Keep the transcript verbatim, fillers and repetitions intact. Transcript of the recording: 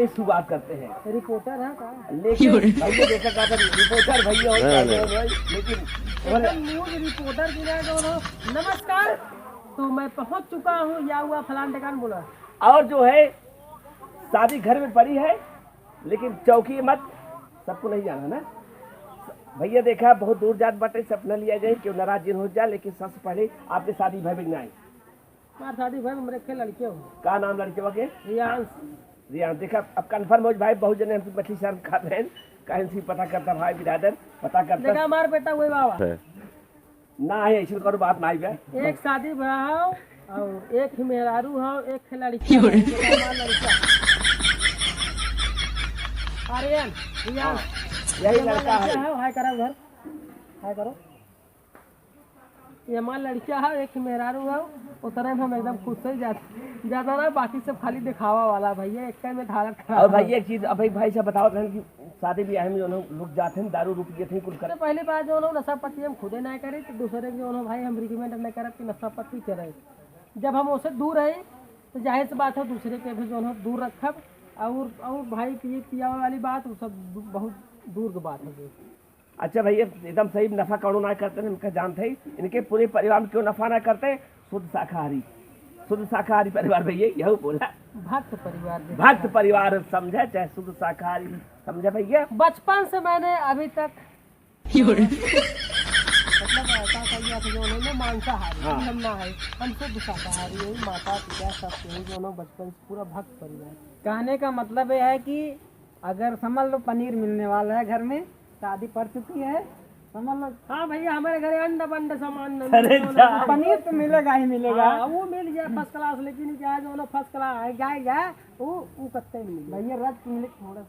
शुरुआत करते हैं। रिपोर्टर है का? लेकिन भैया देखा का था, रिपोर्टर भैया हो, नहीं, नहीं। भाई, लेकिन एकदम न्यूज़ रिपोर्टर की ना जो हो। नमस्कार, तो मैं पहुंच चुका हूँ, या हुआ फलान ठिकान बोला। और जो है, शादी घर में पड़ी है, लेकिन चौकी मत, सबको नहीं जाना ना। भैया देखा, बहुत दूर जात बाटे, सपना लिया जाए, क्यों नाराज जिन हो जाए, लेकिन सबसे पहले आपके शादी भय बिघ्न आई। हमार शादी भय, हमरे के लड़के हो। का नाम लड़के के? रियांश। रियांश, देखा, अब कंफर्म हो भाई, बहुत जने हमसे मछली शर्म खाते हैं, कहीं से पता करता भाई बिरादर, पता करता। देखा, हमार बेटा वही बाबा। है। ना है, ऐसी कौनो बात ना आई बे। एक शादी भया हो, और एक ही मेहरारू हो, एक ही लड़की हो, क्यों रे? देखा, हमार लड़का। आर्यन, रियांश। हाँ, यही ये हमार लड़का है। लड़का हो, हाय करो उधर, हाय करो। ये हमार लड़किया है, एक मेहरारू है, उतरे में हम एकदम खुश से जा-, ज्यादा ना, बाकी सब खाली दिखावा वाला भैया, एक में हालत खराब और भाई, है। एक चीज, अब भाई, भाई साहब बताओ रहन कि शादी ब्याह में जो लोग जाते हैं, दारू रूप ये थे, कुल कर। सबसे पहली बात जो लोग नशा पत्ती हम खुदे ना करे, तो दूसरे के जो लोग भाई हम रिकमेंड नहीं करब कि नशा पत्ती करे। जब हम उसे दूर रहे, तो जाहिर सी बात है, दूसरे के भी जो लोग दूर रखब। और, और भाई, पिए पियावे वाली बात, वो सब दू-, बहुत दूर की बात है। अच्छा भैया, एकदम सही, नफा कौनो ना करते हैं, इनका जानते ही, इनके पूरे परिवार में क्यों नफा ना करते, शुद्ध शाकाहारी, शुद्ध शाकाहारी परिवार भैया, यहू बोला। भक्त परिवार जैसे भक्त है। परिवार समझे, चाहे शुद्ध शाकाहारी समझे भैया। बचपन से मैंने अभी तक क्यों रे? मतलब ऐसा था कि आप जो है ना मांसाहारी, हाँ। हम ना है, हम शुद्ध शाकाहारी है, माता पिता सब यही जो है ना बचपन से पूरा भक्त परिवार। कहने का मतलब ये है कि अगर समझ लो पनीर मिलने वाला है घर में, शादी पड़ चुकी है, समझ लो। हाँ भैया, हमारे घरे अंड बंड सामान न अरे मिले, जा। पनीर तो मिलेगा ही मिलेगा। हाँ, वो मिल जाए फर्स्ट क्लास, लेकिन क्या जो ना फर्स्ट क्लास है, जाए जाए, वो, वो कत्ते नहीं मिले। भैया रस मिले थोड़ा।